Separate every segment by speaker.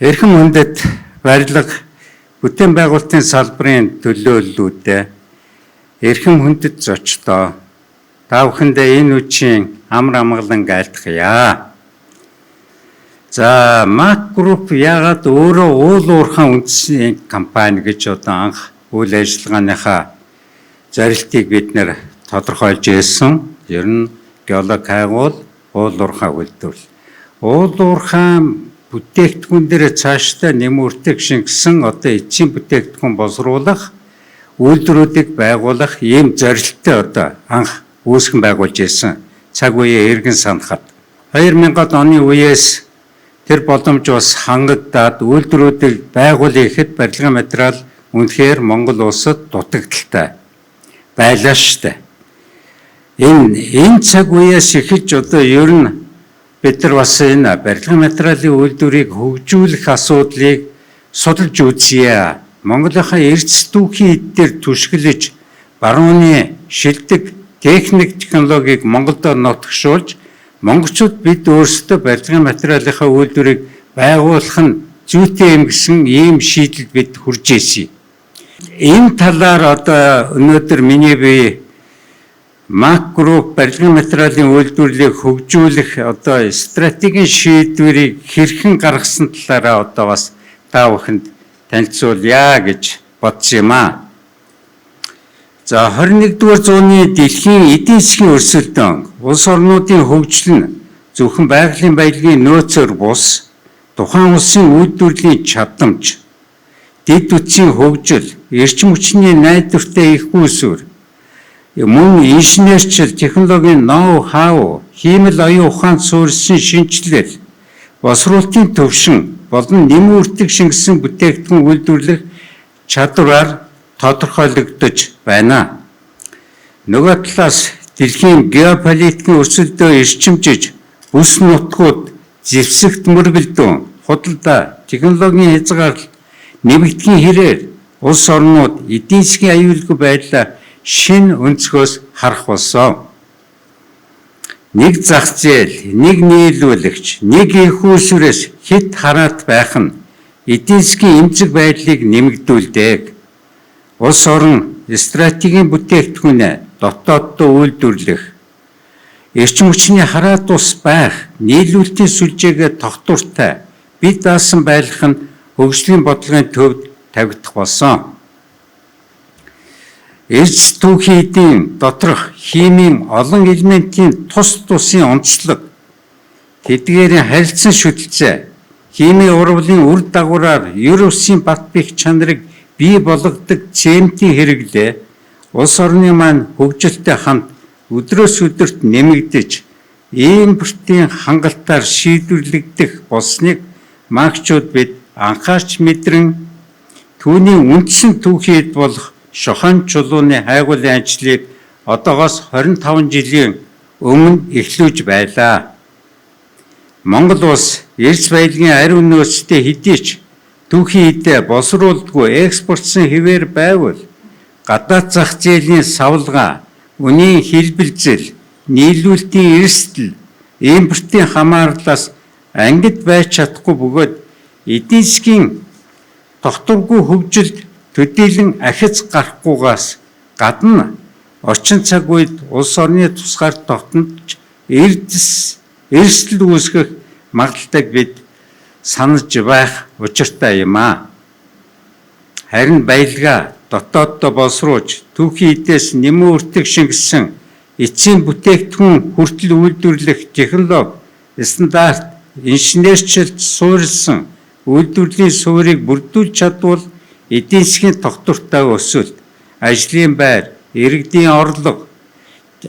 Speaker 1: Эрхэм хүндэт барилга бүтээн байгуулалтын салбарын төлөөллүүдээ, эрхэм хүндэт зочдоо, та бүхэндээ энэ үеийн амар амгалан айлтгая. За, Мак Group яагаад өөрөө уул уурхайн үндэсний компани гэж одоо анх үйл ажиллагааныхаа зорилтыг бид нэр тодорхойлж ирсэн. Ер нь геолог хайгуул, уул уурхай үйлдвэрлэл. Уул уурхайн бүтээгдэхүүн дээр цаашдаа нэмэлтийг шингэсэн одоо эцсийн бүтээгдэхүүн боловсруулах, үйлдвэрүүдийг байгуулах ийм зорилттой одоо анх үүсгэн байгуулж ирсэн. Цаг үеэ эргэн санахад 2000-ад оны үеэс тэр боломж бас хангагдаад, үйлдвэрүүдийг байгуулъя гэхэд барилгын материал үнэхээр Монгол улсад дутагдалтай байлаа штэ. Энэ цаг үеэс эхэлж одоо ер нь бид нар бас энэ барилгын материалын үйлдвэрийг хөгжүүлэх асуудлыг судалж үзье. Монголынхаа эрдэс түүхийн эд дээр түшгэлж, барууны шилдэг техник технологиг Монголдо нутагшуулж, монголчууд бид өөрсдөө барилгын материалынхаа үйлдвэрийг байгуулах нь зүйтэй юм гэсэн ийм шийдэлд бид хүрч ирсэн. Энэ талаар одоо өнөөдөр миний бие Мак Group барилгын материалын үйлдвэрлэлийг хөгжүүлэх одоо стратегийн шийдвэрийг хэрхэн гаргасан талаараа одоо бас та бүхэнд танилцуулъя гэж бодсон юм аа. За, 21-р зууны дэлхийн эдийн засгийн өрсөлдөөн, улс орнуудын хөгжил нь зөвхөн байгалийн баялагын нөөцөөр бус, тухайн улсын үйлдвэрлэлийн чадамж, дэд үтсийн хөгжил, эрчим хүчний найдвартай эх үүсвэр, мөн инженерчил, технологийн ноу хау, хиймэл оюун ухаанд суурьшсан шинэчлэл, боловсруулалтын төвшин болон нэмэн үртэг шингэсэн бүтээгдэхүүн үйлдвэрлэх чадвараар тодорхойлогдож байна. Нөгөө талаас дэлхийн геополитикийн өрсөлдөө эрчимжиж, бүс нутгууд зэвсэгт мөргөлдөөн, худалдаа, технологийн хязгаарлалт нэмэгдэхийн хэрээр улс орнууд эдийн засгийн аюулгүй байдлаа шинэ өнцгөөс харах болсон. Нэг зах зээл, нэг нийлүүлэгч, нэг эх үүсвэрээс хэт хараат байх нь эдийн засгийн эмзэг байдлыг нэмэгдүүлдэг. Улс орон стратегийн бүтээгдэхүүнээ дотооддоо үйлдвэрлэх, эрчим хүчний хараат ус байх, нийлүүлэлтийн сүлжээгээ тогтвортой бие даасан байлгах нь хөгжлийн бодлогын төвд тавигдах болсон. Эрдэс түүхийн эдийн доторх химийн олон элементийн тус тусын онцлог, тэдгээрийн харилцан шүтэлцээ, химийн урвалын үр дагавраар ер усын бат бэх чанарыг бий болгодог цементийн хэрэглээ улс орны маань хөгжилтэй хамт өдрөөс өдөрт нэмэгдэж, импортын хангалтаар шийдвэрлэгдэх болсныг магчууд бид анхаарч мэдрэн, түүний үндсэн түүхийн эд болох Шохон чулууны хайгуулын ажлыг одоогоос 25 жилийн өмнө эхлүүлж байлаа. Монгол улс эрдэс баялагын ариун нөөцтэй хэдий ч түүхийн эдээ боловсруулдаггүй экспортсон хэвээр байвал гадаад зах зээлийн савлгаа, үнийн хэлбэлзэл, нийлүүлэлтийн эрсдэл, импортын хамаарлаас ангид байж чадахгүй бөгөөд эдийн засгийн тогтворгүй хөгжилд төдийлөн ахиц гарахгүйгээс гадна орчин цаг үед улс орны тусгаар тогтнож эрдэс эрсдэл үүсгэх магадлалтайг бид санаж байх учиртай юм аа. Харин баялгаа дотооддоо боловсруулж, түүхийн эдээс нэмэн үртэг шингэсэн эцсийн бүтээгдэхүүн хүртэл үйлдвэрлэх технологи, стандарт, инженерчилд суурилсан үйлдвэрлэлийн суурийг бүрдүүлж чадвал эдийн засгийн тогтвортой өсөлт, ажлын байр, иргэдийн орлого,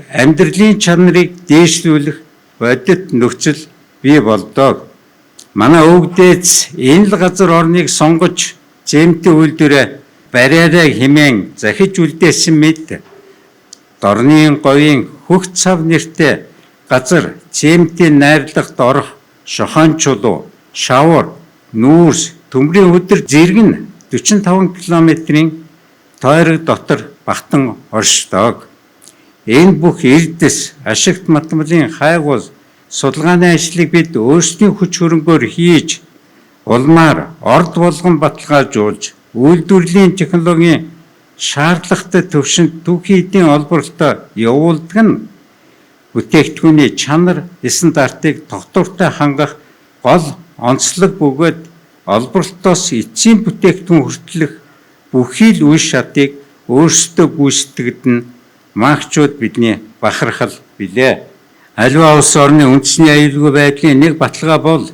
Speaker 1: амьдралын чанарыг дээшлүүлэх бодит нөхцөл бий болдог. Манай өвөг дээдс энэ л газар орныг сонгож цементийн үйлдвэрээ бариарай хэмээн захиж үлдээсэн мэд Дорнын говийн хөх цав нэртэй газар цементийн найрлагт орох Шохон чулуу, Шавар, Нүүрс, Төмрийн өдөр зэрэг нь 45 км-ийн тойрог дотор багтан оршдог. Энэ бүх эрдэс ашигт матмалын хайгуул судалгааны ажлыг бид өөрсдийн хүч хөрөнгөөр хийж Улмаар орд болгон баталгаажуулж, үйлдвэрлэлийн технологийн шаардлагатай түвшинд түүхий эдийн олборлолтоо явуулдаг нь бүтээгдэхүүний чанар стандартыг тогтвортой хангах гол онцлог бөгөөд олборлолтоос эцсийн бүтээгдэхүүн хүртэлх бүхий л үе шатыг өөрсдөө гүйцэтгэдэг нь махчууд бидний бахархал билээ. Аливаа улс орны үндэсний аюулгүй байдлын нэг баталгаа бол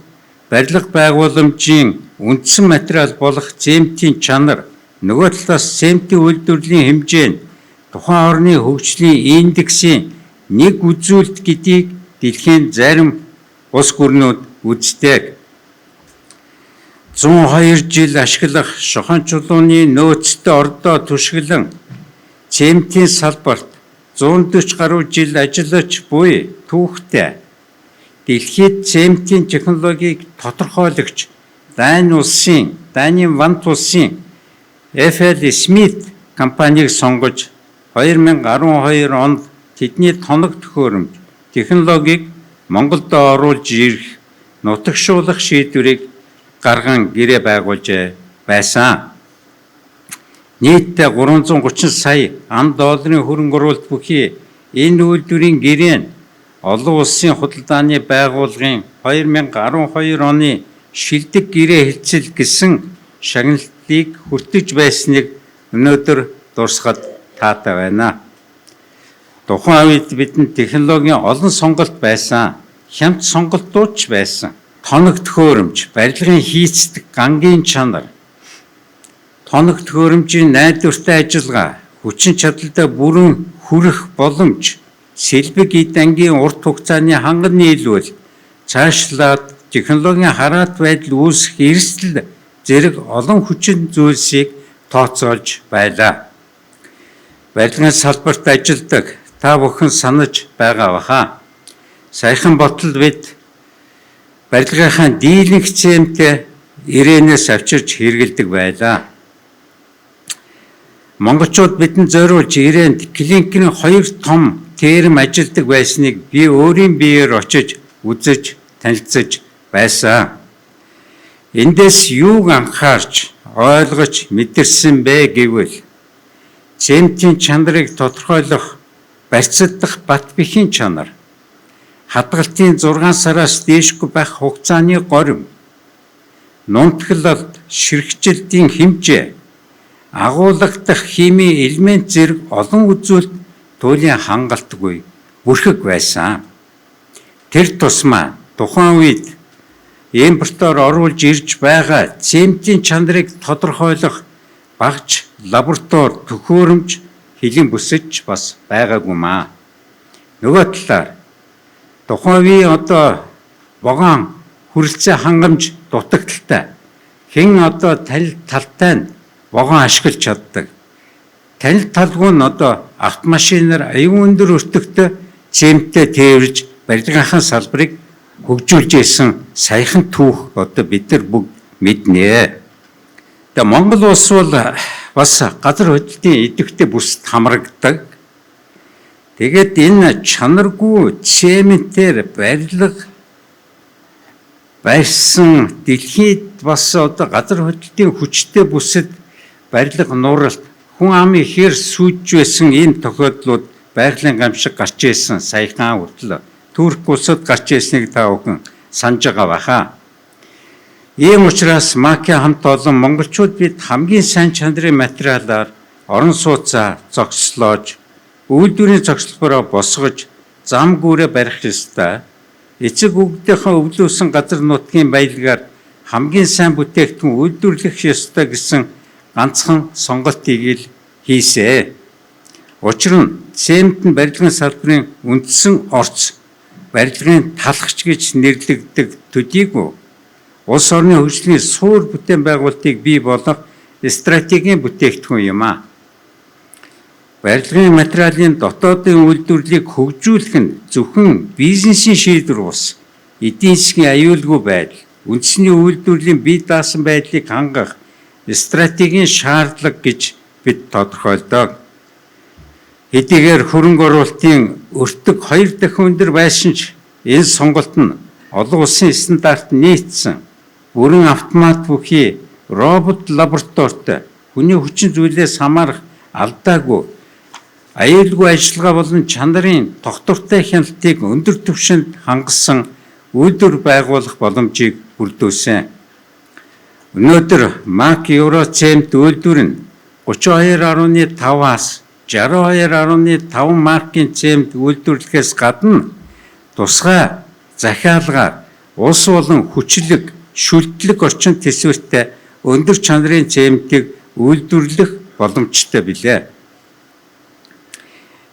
Speaker 1: барилга байгууламжийн үндсэн материал болох цементийн чанар, нөгөө талаас цементийн үйлдвэрлэлийн хэмжээ нь тухайн орны хөгжлийн индексийн нэг үзүүлэлт гэдгийг дэлхийн зарим улс гүрнүүд үздэг. 102 жил ашиглах шохон чулууны нөөцтэй ордоо түшиглэн цементийн салбарт 140 гаруй жил ажиллаж буй түүхтэй дэлхийд цементийн технологийг тодорхойлогч Дани улсын, Данийн Вант улсын FL Smith компанийг сонгож 2012 онд тэдний тоног төхөөрөмж технологийг Монголд оруулж ирэх, нутагшуулах шийдвэрийг гарган гэрээ байгуулж байсан. Нийтдээ 330 сая ам долларын хөрөнгө оруулалт бүхий энэ үйлдвэрийн гэрээ нь олон улсын худалдааны байгууллагын 2012 оны шилдэг гэрээ хэлцэл гэсэн шагналыг хүртэж байсныг өнөөдөр дурсахад таатай байна. Тухайн үед бидэнд технологийн олон сонголт байсан. Хямд сонголтууд ч байсан. Тоног төхөөрөмж, барилгын хийцдэг гангийн чанар, тоног төхөөрөмжийн найдвартай ажиллагаа, хүчин чадалтай бүрэн хүрэх боломж, сэлбэг эд ангийн урт хугацааны ханган нийлүүл, цаашлаад технологийн хараат байдал үүсэх эрсдэл зэрэг олон хүчин зүйлсийг тооцоолж байлаа. Барилгын салбарт ажилладаг та бүхэн санаж байгаа баха. Саяхан ботол бид барилгынхаа дийлэнх цементээ Ирээнээс авчирч хэрэглэдэг байлаа. Монголчууд бидэнд зориулж Ирээнд клинкерийн хоёр том терм ажилладаг байсныг би өөрийн биеэр очиж үзэж танилцаж байсан. Эндээс юуг анхаарч ойлгож мэдэрсэн бэ гэвэл цементийн чанарыг тодорхойлох барьцдах бат бэхийн чанар, хадгалтын 6 сараас дээшгүй байх хугацааны горим, нунтаглалт, ширхжилтийн хэмжээ, агуулгадах химийн элемент зэрэг олон үзүүлэлт туйлын хангалтгүй бүрхэг байсан. Тэр тусмаа тухайн үед импортоор оруулж ирж байгаа цементийн чанарыг тодорхойлох багж лаборатори төхөөрөмж хилэн бүсэж бас байгаагүй маа. Нөгөө талаар тухайн үеийн одоо вогоон хүрэлцээ хангамж дутагдaltaй. Хэн одоо танил талтай нь вогоон ашиглаж чаддаг. Танил талгүй нь одоо автомашинаар аюун өндөр өртөгтэй цементтэй тээвэрж барилгынхаа салбарыг хөгжүүлж исэн саяхан түүх одоо бид нар бүгд мэднэ. Тэгээ Монгол улс бол бас газар хөдлөлтийн идэвхтэй бүсэд хамрагддаг. Тэгээд энэ чанаргүй цементээр барилга барьсан дэлхийд бас одоо газар хөдлөлтийн хүчтэй бүсэд барилга нууралт хүн ам ихээр сүйдж байсан ийм тохиолдлууд байгалийн гамшиг гарч ирсэн саяхан хүртэл Турк улсад гарч ирснийг та бүхэн санаж байгаа баха. Ийм учраас Маки хамт олон монголчууд бид хамгийн сайн чанарын материалаар орон сууцаа зогслоож, үйлдвэрийн зогсолбороо босгож, зам гүүрээ барих ёстой. Эцэг өвгдийнхөө өвлөөсөн газар нутгийн баялгаар хамгийн сайн бүтээгдэхүүн үйлдвэрлэх ёстой гэсэн ганцхан сонголтыг ил хийсэ. Учир нь цемент нь барилгын салбарын үндсэн орц, барилгын талхч гэж нэрлэгддэг төдийгүй улс орны хөгжлийн суур бүтээн байгуулалтыг бий болгох стратегийн бүтээгдэхүүн юм а. Барилгын материалын дотоодын үйлдвэрлэлийг хөгжүүлэх нь зөвхөн бизнесийн шийдвэр бус эдийн засгийн аюулгүй байдал, үндэсний үйлдвэрлэлийн бие даасан байдлыг хангах стратегийн шаардлага гэж бид тодорхойлдог. Хэдийгээр хөрөнгө оруулалтын өртөг хоёр дахин өндөр байсан ч энэ сонголт нь олон улсын стандарт нийцсэн. Бүрэн автомат бүхий робот лабораторитой хүний хүчин зүйлээс хамаарах алдаагүй аюулгүй ажиллагаа болон чанарын тогтвортой хяналтыг өндөр түвшинд хангасан үйлдвэр байгуулах боломжийг бүрдүүлсэн. Өнөөдөр МАК Евроцемент үйлдвэр нь 32.5-аас 62.5 маркийн цемент үйлдвэрлэхээс гадна тусгай захиалгаар улс болон хүчлэг, шүлтлэг орчин төсвөртэй өндөр чанарын цементийг үйлдвэрлэх боломжтой билээ.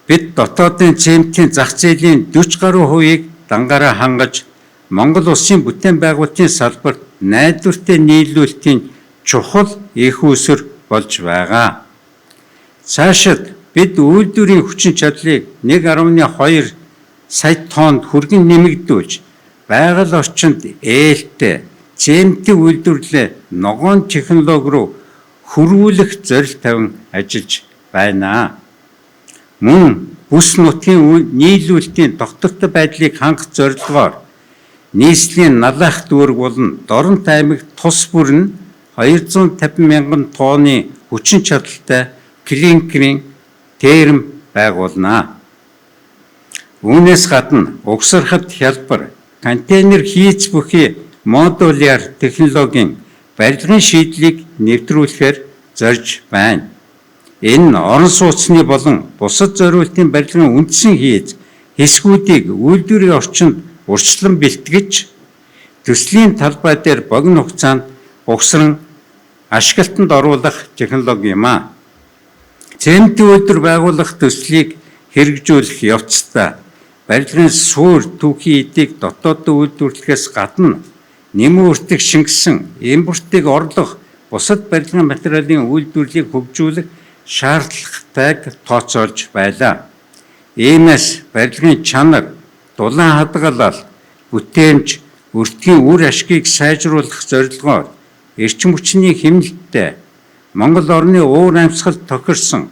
Speaker 1: Бид дотоодын цементийн зах зээлийн 40 гаруй хувийг дангаараа хангаж, Монгол улсын бүтээн байгуулалтын салбарт найдвартай нийлүүлэлтийн чухал эх үүсвэр болж байгаа. Цаашид бид үйлдвэрийн хүчин чадлыг 1.2 сая тоннд хүргэн нэмэгдүүлж, байгаль орчинд ээлтэй цементийн үйлдвэрлэлээ ногоон технологи руу хөрвүүлэх зорилт тавин ажиллаж байна. Мөн бүс нутгийн нийлүүлэлтийн тогтвортой байдлыг хангах зорилгоор нийслэлийн Налаах дүүрэг болон Доронт аймаг тус бүр нь 250 мянган тонны хүчин чадалтай клинкерийн терм байгуулна. Үүнээс гадна угсархад хялбар контейнер хийц бүхий модуляр технологийн барилгын шийдлийг нэвтрүүлэхээр зорж байна. Энэ нь орон сууцны болон бусад зориултын барилгын үндсэн хийц хэсгүүдийг үйлдвэрийн орчинд урьдчилан бэлтгэж, төслийн талбай дээр богино хугацаанд угсран ашиглалтанд оруулах технологи юм аа. Цементийн үйлдвэр байгуулах төслийг хэрэгжүүлэх явцдаа барилгын суурь түүхийн эдийг дотооддоо үйлдвэрлэхээс гадна нэмэн өртөг шингэсэн импортыг орлох бусад барилгын материалын үйлдвэрлэлийг хөгжүүлэх шаардлагатайг тооцоолж байлаа. Иймээс барилгын чанар, дулаан хадгалалт, бүтээмж, өртгийн үр ашгийг сайжруулах зорилгоор эрчим хүчний хэмнэлттэй Монгол орны уур амьсгалд тохирсон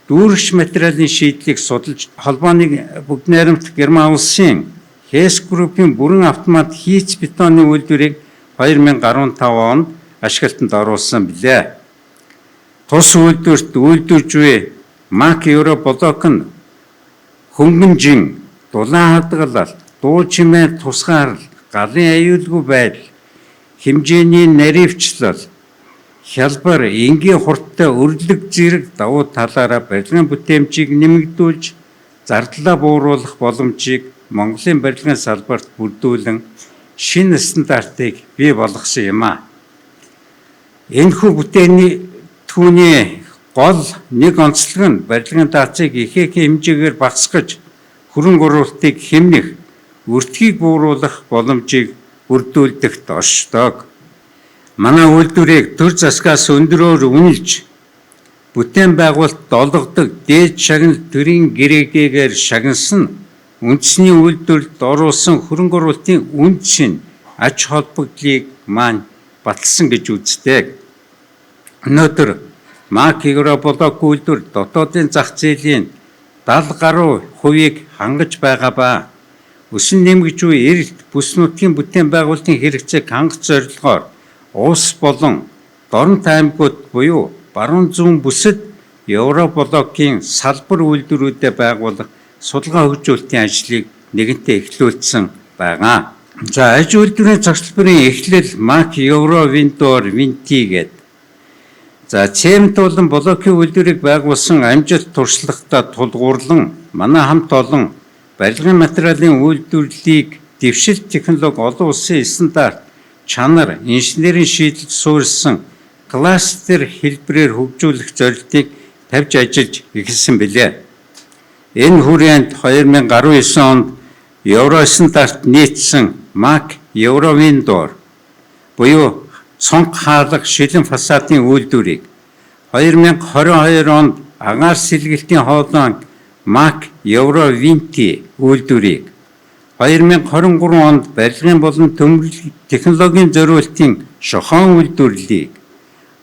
Speaker 1: дүүрэгч материалын шийдлийг судалж, холбооны Бүгд Найрамдах Герман улсын Хес группийн бүрэн автомат хийц бетоны үйлдвэрийг 2015 онд ашиглалтанд оруулсан билээ. Тус үйлдвэрт үйлдвэрж буй МАК Евро блок нь хөнгөн жин, дулаан хадгалалт, дуу чимээ тусгаарлал, галын аюулгүй байдал, хэмжээний наривчлал, хялбар, энгийн хурдтай өрлөг зэрэг давуу талаараа барилгын бүтээмжийг нэмэгдүүлж, зардлаа бууруулах боломжийг Монголын барилгын салбарт бүрдүүлэн шинэ стандартыг бий болгосон юм а. Энэхүү бүтээгдэхүүний гол нэг онцлог нь барилгын даацыг ихээхэн хэмжээгээр багасгаж, хөрөнгө оруулалтыг хэмнэх, өртгийг бууруулах боломжийг бүрдүүлдэгт оршдог. Манай үйлдвэрийг төр засгаас өндрөөр үнэлж, бүтээн байгуулалт олгодог дээд шагнал төрийн гэрээгээр шагнасан үндэсний үйлдвэрлэлд оруулсан хөрөнгө оруулалтын үн цэн ач холбогдлыг маань баталсан гэж үздэг. Өнөөдөр МАК Евроблок үйлдвэр дотоодын зах зээлийн 70 гаруй хувийг хангаж байгаа ба өсөн нэмэгдэж буй эрэлт бүс нутгийн бүтээн байгуулалтын хэрэгцээг хангах зорилгоор улс болон Доронт аймагуд буюу баруун зүүн бүсэд Евроблокийн салбар үйлдвэрүүдэд байгуулах судалгаа хөгжүүлэлтийн ажлыг нэгэнтээ эхлүүлсэн байгаа. За, аж үйлдвэрийн зохицлбарын эхлэл МАК Евро Виндор Винти гэдэг. За, цемент болон блокийн үйлдвэрийг байгуулсан амжилт туршлагатай тулгуурлан манай хамт олон барилгын материалын үйлдвэрлэлийг дэвшил технологи, олон улсын стандарт, чанар, инженерийн шийдэлд суурьсан кластер хэлбэрээр хөгжүүлэх зорилтыг тавьж ажиллаж эхэлсэн билээ. Энэ хүрээнд 2019 онд Евро стандарт нийцсэн МАК Евровиндор буюу цонх хаалга, шилэн фасадын үйлдвэрийг, 2022 онд агаар сэлгэлтийн хоолойн МАК Евровинти үйлдвэрийг, 2023 онд барилгын болон төмөрлөх технологийн зориултын шохоон үйлдвэрлэлийг,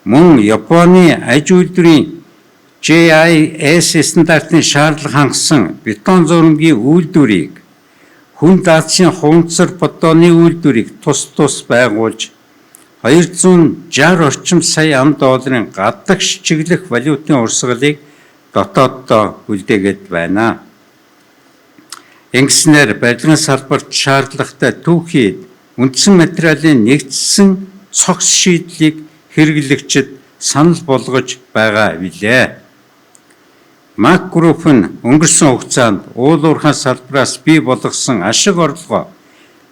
Speaker 1: мөн Японы аж үйлдвэрийн JIS стандартын шаардлага хангасан бетон зурмагийн үйлдвэрийг, хүн даацын хуванцар поддоны үйлдвэрийг тус тус байгуулж 260 орчим сая ам долларын гадагш чиглэх валютын урсгалыг дотооддоо үлдээгээд байна. Ингэснээр барилгын салбарт шаардлагатай түүхий эд, үндсэн материалын нэгдсэн цогц шийдлийг хэрэглэгчид санал болгож байгаа билээ. Мак Group нь өнгөрсөн хугацаанд уул уурхайн салбараас бий болгосон ашиг орлогоо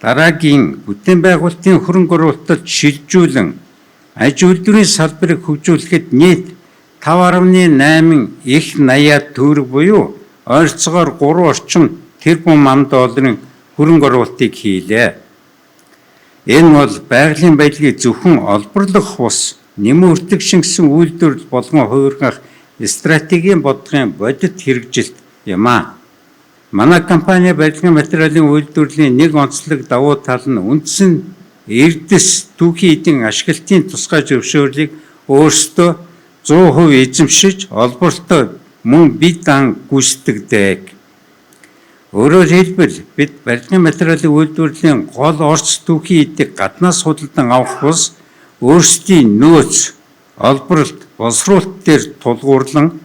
Speaker 1: дараагийн бүтээн байгуулалтын хөрөнгө оруулалтад шилжүүлэн аж үйлдвэрийн салбарыг хөгжүүлэхэд нийт 5.8 их 80 төгрөг буюу ойролцоогоор 3 орчим тэрбум ам долларын хөрөнгө оруулалтыг хийлээ. Энэ бол байгалийн баялагийг зөвхөн олборлох бус нэмэн өртөг шингэсэн үйлдвэрлэл болгон хувиргах стратегийн бодлогын бодит хэрэгжилт юм аа. Манай компани барилгын материалын үйлдвэрлэлийн нэг онцлог давуу тал нь үндсэн эрдэс түүхий эдийн ашиглалтын тусгай зөвшөөрлийг өөрсдөө 100% эзэмшиж олборлолтоо мөн бие даан гүйцэтгэдэг. Өөрөөр хэлбэл, бид барилгын материалын үйлдвэрлэлийн гол орц түүхий эдийг гаднаас худалдан авах бус өөрсдийн нөөц, олборлолт, боловсруулалт дээр тулгуурлан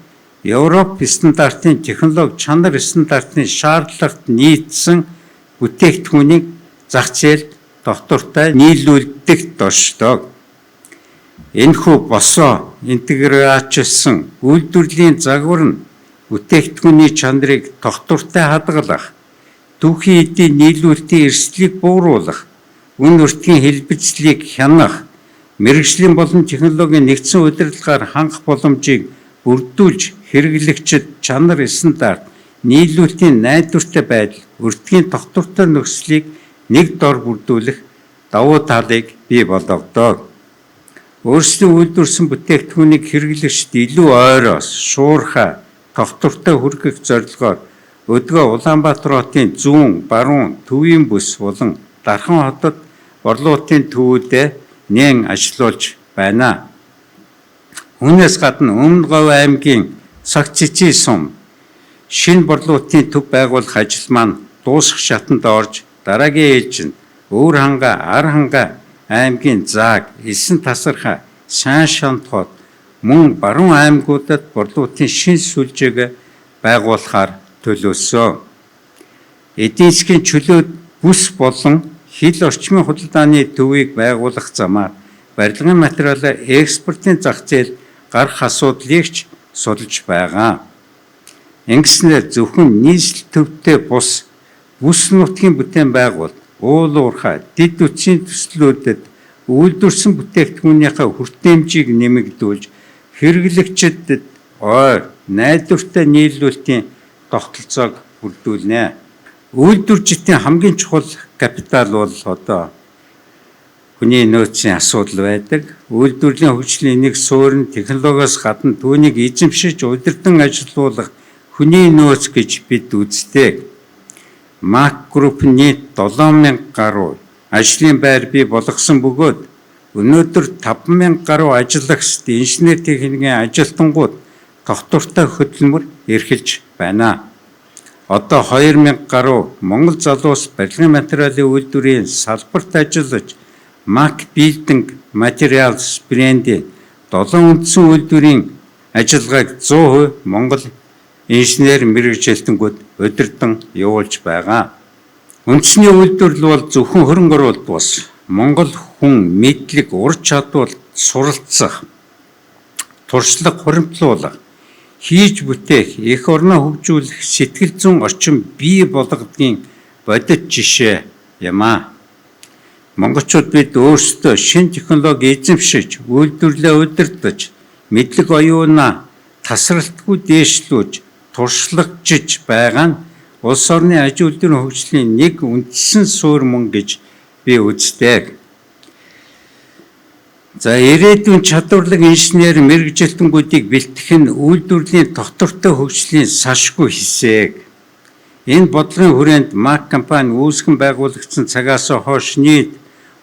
Speaker 1: Европ стандартын технологи, чанар стандартын шаардлагат нийцсэн бүтээгдэхүүнийг зах зээлд тогтвортой нийлүүлдэг доршдог. Энэхүү босоо интеграцчилсан үйлдвэрлэлийн загвар нь бүтээгдэхүүний чанарыг тогтвортой хадгалах, түүхий эдийн нийлүүлэлтийн эрсдлийг бууруулах, үнэ өртгийн хэлбэлзлийг хянах, мэргэжлийн болон технологийн нэгдсэн удирдлагаар хангах боломжийг бүрдүүлж хэрэглэгчид чанар стандарт, нийлүүлэлтийн найдвартай байдал, өртгийн тогтвортой нөхцөлийг нэг дор бүрдүүлэх давуу талыг бий болгодог. Өөрсдийн үйлдвэрлэсэн бүтээгдэхүүнийг хэрэглэгчид илүү ойроос, шуурхай, тогтвортой хүргэх зорилгоор өдгөө Улаанбаатар хотын зүүн, баруун, төвийн бүс болон Дархан хотод борлуулалтын төвүүдэд нээн ажилуулж байна. Үүнээс гадна Өмнө Говь аймгийн Сагцэцийн сум шинэ борлуулалтын төв байгуулах ажил маань дуусах шатанд орж дараагийн ээлжинд Өвөр хангай, Ар хангай аймгийн Зааг, Эсэн тасархай, Сайн Шанд хот мөн Баруун аймагуудад борлуулалтын шинэ сүлжээг байгуулахаар төлөвлөсөн. Эдийн засгийн чөлөө бүс болон хил орчмын худалдааны төвийг байгуулах замаар барилгын материалаа экспортын зах зээлд гарах асуудлыг ч судалж байгаа. Ингэснээр зөвхөн нийслэл төвтэй бус бүс нутгийн бүтээн байгуулалт, уул уурхай, дэд үтсийн төслүүдэд үйлдвэрсэн бүтээгдэхүүнийхээ хүртээмжийг нэмэгдүүлж хэрэглэгчдэд ойр, найдвартай нийлүүлэлтийн тогтолцоог бүрдүүлнэ. Үйлдвэрчдийн хамгийн чухал капитал бол одоо хүний нөөцийн асуудал байдаг. Үйлдвэрлэлийн хөгжлийн нэг суурь нь технологиос гадна түүнийг эзэмшиж удирдан ажилуулах хүний нөөц гэж бид үздэг. Мак Group нийт 7000 гаруй ажлын байр бий болгосон бөгөөд өнөөдөр 5000 гаруй ажиллагчид, инженер техникийн ажилтнууд тогтвортой хөдөлмөр эрхэлж байна. Одоо 2000 гаруй монгол залуус барилгын материалын үйлдвэрийн салбарт ажиллаж Mac Building Materials брендийн 7 үндсэн үйлдвэрийн ажиллагааг 100% монгол инженер мэргэжилтэнгүүд удирдан явуулж байгаа. Үндэсний үйлдвэрлэл бол зөвхөн хөрөнгө оруулалт бус монгол хүн мэдлэг, ур чадвар суралцах, туршлага хуримтлуулах, хийж бүтээх, эх орноо хөгжүүлэх сэтгэл зүйн орчин бий болгодгийн бодит жишээ юм аа. Монголчууд бид өөрсдөө шинэ технологи эзэмшиж, үйлдвэрлэлээ удирдах, мэдлэг оюунаа тасралтгүй дээшлүүлж, туршлагажиж байгаа нь улс орны аж үйлдвэрийн хөгжлийн нэг үндсэн суурь мөн гэж би үздэг. За, ирээдүйн чадварлаг инженер мэргэжилтэнгүүдийг бэлтгэх нь үйлдвэрлэлийн тогтвортой хөгжлийн салшгүй хэсэг. Энэ бодлогын хүрээнд Мак компани үүсгэн байгуулагдсан цагаас хойш нийт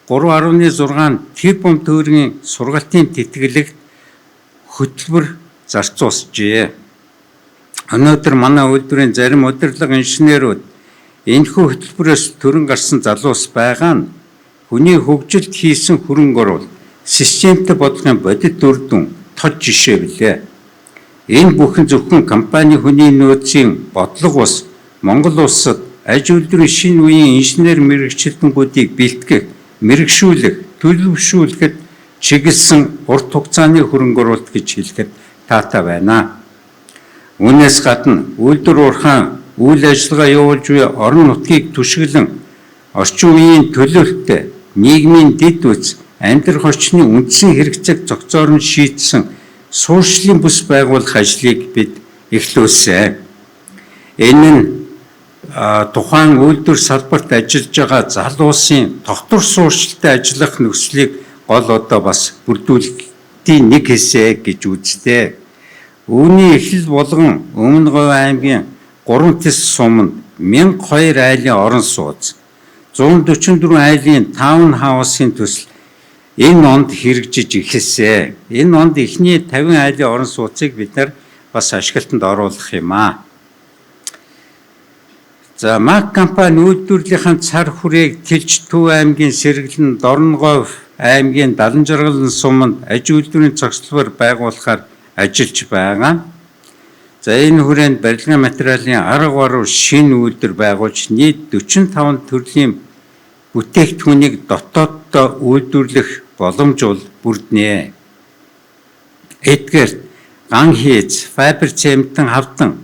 Speaker 1: 3.6 тэрбум төгрөгийн сургалтын тэтгэлэгт хөтөлбөр зарцуулжээ. Өнөөдөр манай үйлдвэрийн зарим удирдлага инженерүүд энэхүү хөтөлбөрөөс төрөн гарсан залуус байгаа нь хүний хөгжилд хийсэн хөрөнгө оруулалт системтэй бодлогын бодит үр дүн тод жишээ билээ. Энэ бүхэн зөвхөн компани хүний нөөцийн бодлого бус Монгол улсад аж үйлдвэрийн шинэ үеийн инженер мэргэжилтэнгүүдийг бэлтгэх, мэргэшүүлэх, төлөвшүүлэхэд чиглэсэн урт хугацааны хөрөнгө оруулалт гэж хэлэхэд таатай байна. Үүнээс гадна үйлдвэр уурхайн үйл ажиллагаа явуулж буй орон нутгийг түшиглэн орчин үеийн төлөвлөлттэй нийгмийн дэд үз амьдрах орчны үндсэн хэрэгцээг цогцоор нь шийдсэн суурьшлын бүс байгуулах ажлыг бид эхлүүлсэн. Энэ нь тухайн үйлдвэр салбарт ажиллаж байгаа залуусын тогтвор суурьшилтай ажиллах нөхцөлийг гол одоо бас бүрдүүлэлтийн нэг хэсэг гэж үздэг. Үүний эхлэл болгон Өмнө Говь аймгийн 3 тэс суманд 1002 айлын орон сууц, 144 айлын таун хаусын төсөл энэ онд хэрэгжиж эхэлсэн. Энэ онд эхний 50 айлын орон сууцыг бид нар бас ашиглалтанд оруулах юм аа. За, МАК компани үйлдвэрлэлийн цар хүрээг Тэлж Төв аймгийн Сэргэлэн, Дорноговь аймгийн Даланжаргалан суманд аж үйлдвэрийн зогсолбор байгуулахаар ажиллаж байгаа. За, энэ хүрээнд барилгын материалын 10 гаруй шинэ үйлдвэр байгуулж нийт 45 төрлийн бүтээгдэхүүнийг дотооддоо үйлдвэрлэх боломж бол бүрднэ. Эдгээр ган хийц, файбер цементэн хавтан,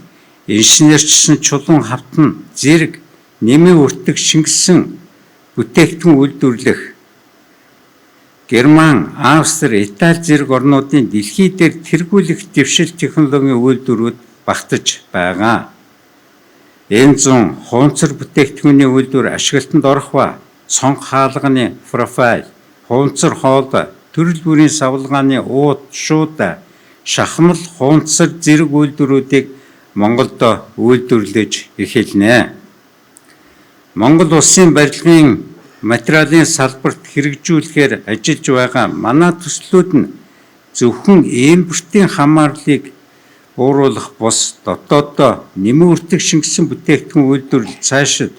Speaker 1: инженерчсэн чулуун хавтан, зэрэг нэмийн өртөг шингэсэн бүтээгдэхүүн үйлдвэрлэх Герман, Австри, Итали зэрэг орнуудын дэлхий дээр тэргүүлэх дэвшил технологийн үйлдвэрүүд багтаж байгаа. Энэ зун хуунцар бүтээгдэхүүний үйлдвэр ашиглалтанд орох ба цонх хаалганы профайл, хуунцар хоол, төрөл бүрийн савлгааны уут, шууд, шахмал, хуунцар зэрэг үйлдвэрүүдийг Монголд үйлдвэрлэж эхэлнэ. Монгол улсын барилгын материалын салбарт хэрэгжүүлэхээр ажиллаж байгаа манай төслүүд нь зөвхөн импортын хамаарлыг бууруулах бус дотооддоо нэмэн өртөг шингэсэн бүтээгдэхүүн үйлдвэрлэл цаашид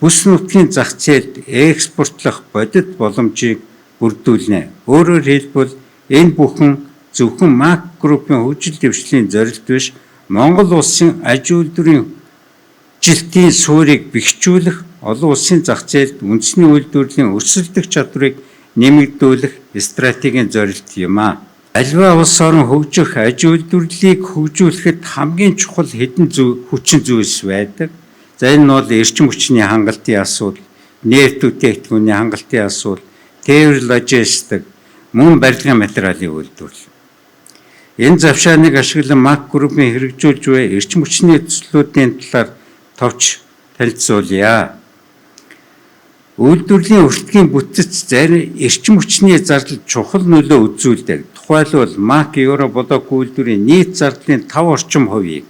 Speaker 1: бүс нутгийн зах зээлд экспортлох бодит боломжийг бүрдүүлнэ. Өөрөөр хэлбэл, энэ бүхэн зөвхөн МАК группийн хөгжил дэвшлийн зорилт биш, Монгол улсын аж үйлдвэрийн жилтийн суурийг бэхжүүлэх, олон улсын зах зээлд үндэсний үйлдвэрлэлийн өрсөлдөх чадварыг нэмэгдүүлэх стратегийн зорилт юм аа. Аливаа улс орон хөгжих аж үйлдвэрлэлийг хөгжүүлэхэд хамгийн чухал хэдэн зүй хүчин зүйлс байдаг. За, энэ нь бол эрчим хүчний хангалтын асуудал, нефть бүтээгдэхүүний хангалтын асуудал, тээвэр логистик, мөн барилгын материалын үйлдвэрлэл. Энэ завшааныг ашиглан МАК группийн хэрэгжүүлж буй эрчим хүчний төслүүдийн талаар товч танилцуулъя. Үйлдвэрлэлийн өртгийн бүтэц зарим эрчим хүчний зардал чухал нөлөө үзүүлдэг. Тухайлбал, МАК Евро блок үйлдвэрийн нийт зардлын 5 орчим хувийг,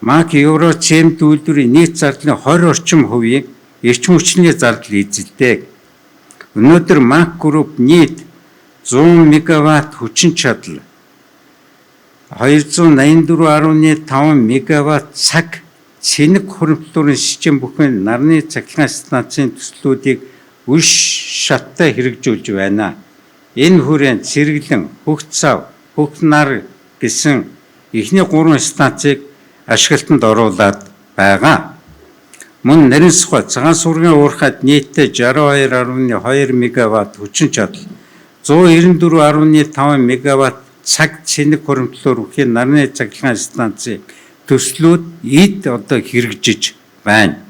Speaker 1: МАК Евро цемент үйлдвэрийн нийт зардлын 20 орчим хувийг эрчим хүчний зардал эзэлдэг. Өнөөдөр МАК групп нийт 100 мегаватт хүчин чадал, 284.5 мегаватт цаг цэнэг хуримтлуурын систем бүхэн нарны цахилгаан станцын төслүүдийг үр шаттай хэрэгжүүлж байна. Энэ хүрээнд Сэргэлэн, Хөх цав, Хөх нар гэсэн эхний гурван станцыг ашиглалтанд оруулаад байгаа. Мөн Наринсхой Цагаан сургийн уурхайд нийтдээ 62.2 мегаватт хүчин чадал, 194.5 мегаватт цаг цэнэг хуримтлуур бүхий нарны цахилгаан станцын төслүүд эд одоо хэрэгжиж байна.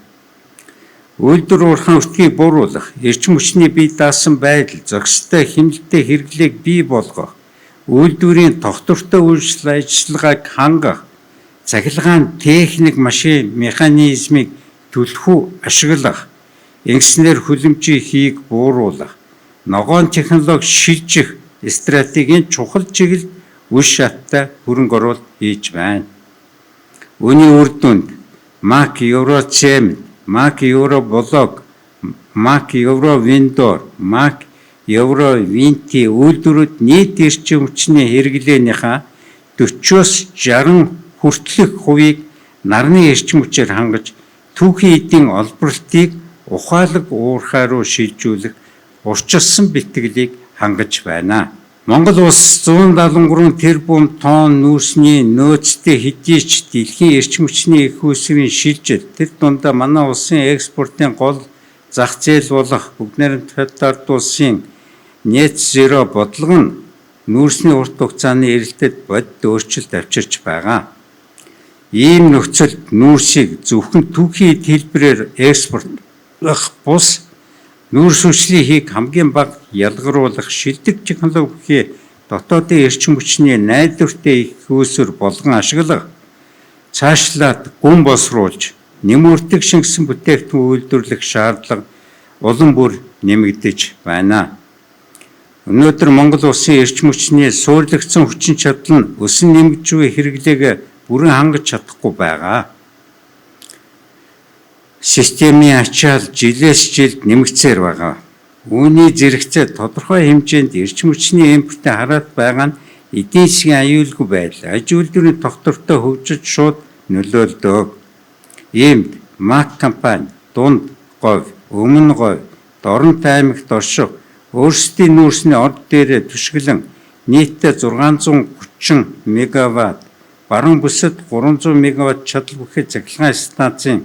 Speaker 1: Үйлдвэр уурхайн өртгийг бууруулах, эрчим хүчний бие даасан байдал, зохистой хэмнэлттэй хэрэглээг бий болгох, үйлдвэрийн тогтвортой үйл ажиллагааг хангах, цахилгаан техник машин механизмыг түлхүү ашиглах, ингэснээр хүлэмжийн хийг бууруулах, ногоон технологи шилжих стратегийн чухал чиглэлд үр шаттай хөрөнгө оруулалт хийж байна. Үүний үр дүнд МАК Евро Цемент, МАК Евро Блок, МАК Евро Виндор, МАК Евро Винти үйлдвэрүүд нийт эрчим хүчний хэрэглээнийхээ 40-оос 60 хүртэлх хувийг нарны эрчим хүчээр хангаж, түүхийн эдийн олборлтыг ухаалаг уурхай руу шилжүүлэх урьдчилсан бэлтгэлийг хангаж байна. Монгол улс 173 тэрбум тонн нүүрсний нөөцтэй хэдий ч дэлхийн эрчим хүчний эх үүсвэрийн шилжил, тэр дундаа манай улсын экспортын гол зах зээл болох Бүгд Найрамдах Федерал улсын net zero бодлого нь нүүрсний урт хугацааны эрэлтэд бодит өөрчлөлт авчирч байгаа. Ийм нөхцөлд нүүрсийг зөвхөн түүхий эд хэлбэрээр экспортлох бус, нүүрс хүчлийн хамгийн бага ялгаруулах шилдэг технологи бүхий дотоодын эрчим хүчний найдвартай эх үүсвэр болгон ашиглах, цаашлаад гүн боловсруулж нэмүртэг шингэсэн бүтээгдэхүүн үйлдвэрлэх шаардлага улам бүр нэмэгдэж байна. Өнөөдөр Монгол улсын эрчим хүчний суурилагдсан хүчин чадал нь өсөн нэмэгдэж буй хэрэглээг бүрэн хангаж чадахгүй байгаа. Системийн ачаал жилээс жилд нэмэгдсээр байгаа. Үүний зэрэгцээ тодорхой хэмжээнд эрчим хүчний импортын хараат байгаа нь эдийн засгийн аюулгүй байдал, аж үйлдвэрийн тогтвортой хөгжилд шууд нөлөөлдөг. Иймд МАК компани Дунд говь, Өмнө говь, Дорнот аймагт орших өөрсдийн нүүрсний орд дээрээ түшиглэн нийтдээ 630 мегаватт, баруун бүсэд 300 мегаватт чадал бүхий цахилгаан станцын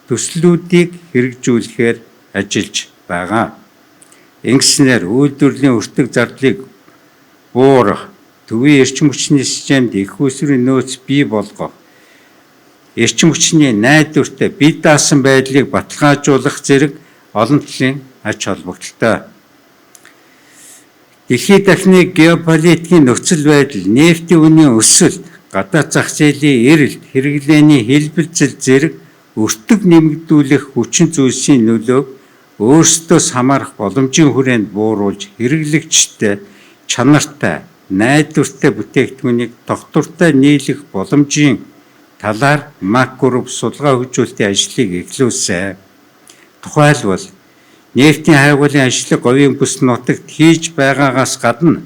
Speaker 1: төслүүдийг хэрэгжүүлэхээр ажиллаж байгаа. Ингэснээр үйлдвэрлэлийн өртөг зардлыг буурах, төвийн эрчим хүчний системд эх үүсвэрийн нөөц бий болгох, эрчим хүчний найдвартай бие даасан байдлыг баталгаажуулах зэрэг олон талын ач холбогдолтой. Дэлхий дахны геополитикийн нөхцөл байдал, нефтийн үнийн өсөлт, гадаад зах зээлийн эрэлт, хэрэглээний хэлбэлзэл зэрэг өртөг нэмэгдүүлэх хүчин зүйлсийн нөлөөг өөрсдөөс хамаарах боломжийн хүрээнд бууруулж хэрэглэгчтэй чанартай, найдвартай бүтээгдэхүүнийг тогтвортой нийлэх боломжийн талаар МАК Group судалгаа хөгжүүлэлтийн ажлыг эхлүүлсэн. Тухайлбал, нефтийн хайгуулын ажлыг говийн бүс нутагт хийж байгаагаас гадна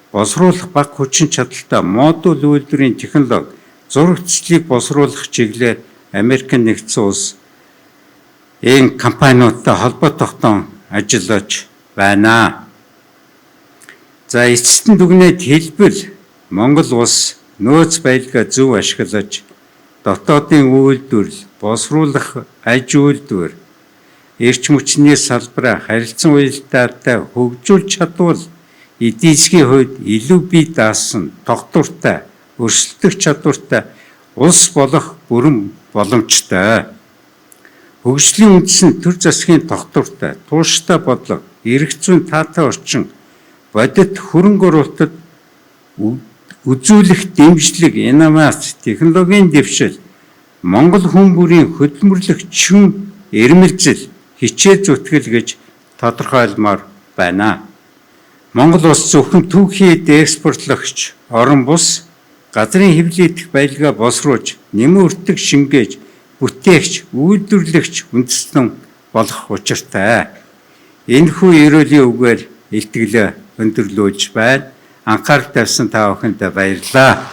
Speaker 1: боловсруулах бага хүчин чадалтай модуль үйлдвэрийн технологи, зураг цэцлийг боловсруулах чиглэлээр Америк Нэгдсэн Улс энэ компаниудтай холбоо тогтоон ажиллаж байна. За, эцэст нь дүгнээд хэлбэл, Монгол улс нөөц баялгаа зөв ашиглаж, дотоодын үйлдвэрлэл, боловсруулах аж үйлдвэр, эрчим хүчний салбараа харилцан уялдаатай хөгжүүлж чадвал эдийн засгийн хувьд илүү бие даасан, тогтвортой, өрсөлдөх чадвартай улс болох бүрэн боломжтой. Хөгжлийн үндэс нь төр засгийн тогтвортой, тууштай бодлого, эрх зүйн таатай орчин, бодит хөрөнгө оруулалтад үзүүлэх дэмжлэг, инновац, технологийн дэвшил, Монгол хүн бүрийн хөдөлмөрлөх чүн эрмэлзэл, хичээл зүтгэл гэж тодорхойлмоор байна. Монгол улс зөвхөн түүхий эд экспортлогч орон бус, газрын хэвлэл идэх баялгаа боловсруулж, нэмэн өртөг шингээж, бүтээгч, үйлдвэрлэгч үндэстэн болох учиртай. Энэхүү ерөөлийн үгээр илтгэлээ өндөрлүүлж байна. Анхаарал тавьсан та бүхэнд баярлалаа.